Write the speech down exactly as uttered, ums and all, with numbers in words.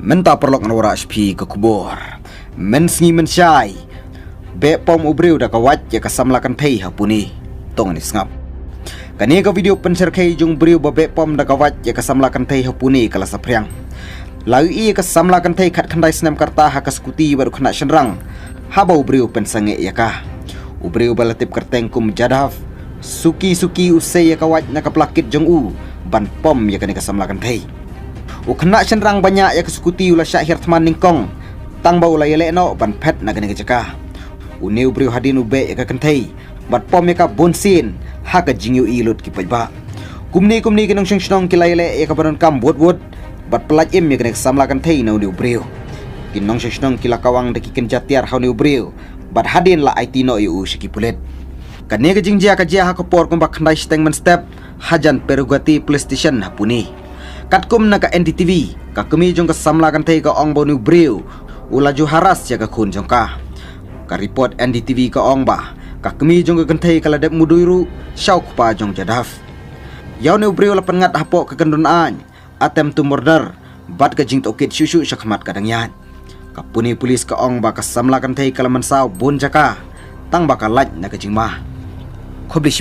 Mynta paralok ngan wallam sha phi ka khubor. Mynsngi mynshai, beh pom u briew da ka wait ïa ka samla kynthei ha Pune. To ngin ïa sngap. Kane ka video pynshyrkhei jong u briew ba beh pom da ka wait ïa ka samla kynthei ha Pune ka la saphriang. La ïohi ïa ka samla kynthei khatkhyndai snem ka rta ha ka skuti bad u khynnah shynrang, haba u briew pynsangeh ïa ka. U briew ba la tip kyrteng kum Jadhav, suki suki u sei ïa ka wait na ka plakit jong u ban pom ïa kane ka samla kynthei. U khynnah shynrang ba ñiah ïa ka skuti u la shah hiar thma nyngkong, tang ba u la ïaleh noh ban phet na kane ka jaka. Une u briew hadien u beh ïa ka kynthei bad pom ïa ka bun sien ha ka jingïohi lut ki paidbah. Kumne kumne ki nongshong shnong ki la ïaleh ïa kaba donkam wut wut bad pyllait im ïa kane ka samla kynthei na une u briew. Ki nongshong shnong ki la kawang da ki kynja tiar ha une u briew bad hadien la aiti noh ïa u sha ki pulit. Kane ka jingjia ka jia ha ka por kumba khyndai shiteng mynstep hajan Perugati Police Station ha Pune. Katkum na ka N D T V, ka kmie jong ka samla kynthei ka ong ba une u briew u la ju harass ïa ka khun jong ka. Ka report N D T V ka ong ba ka kmie jong ka kynthei ka la dep mudui ruh sha u kpa jong Jadhav. Ïa une u briew la pynngat hapoh ka kyndon aiñ attempt to murder bad ka jingtohkit shuh shuh sha khmat ka dang ïaid. Ka Pune Police ka ong ba ka samla kynthei ka la mynsaw bun jaka tang ba ka lait na ka jingma. Khublei